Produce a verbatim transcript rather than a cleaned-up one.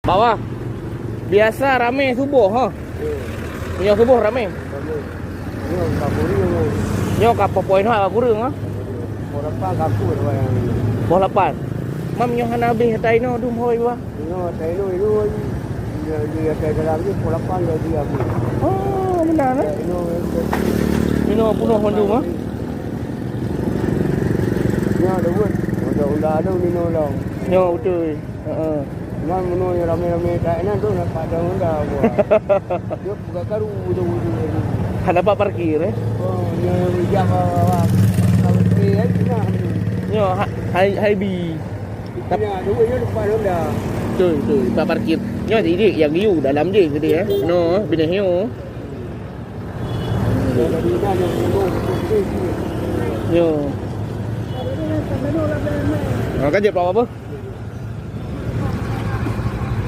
Bawah. Biasa ramé suboh, ha? Nyoe suboh ramé. Nyoe ka kureueng. Nyoe ka poh-poh inoe ka kureueng, ha? Poh lapan ka kureueng wayang nyoe. Poh lapan. Mam, nyoe hana habéh ata inoe dum hôi, Bah? Nyoe ata inoe, inoe. Dia, dia ata dalam dia poh lapan dah dia habéh. Oh, benar, eh? Inoe, eh. Inoe penuh mandum, ha? Nyoe ada buat. Ada ula ada nino long. Nyoe betul. Heeh. Cuman meunurot ramé-ramé kat inan tu nampak ada Honda buah. Dia buka karu betul-betul. Hana dapat parkir, eh? Oh, dia bijak bawa. Kalau dia, eh, senang. Nyoe, ha-, hai, hai bi. Tapi dia duit dia dapat Honda. Betul, betul. Dapat parkir. Nyoe sidik yang you dalam je gede, eh. No, bineh yo. Jadi dia ada burung. Yo. Ha, kan je apa?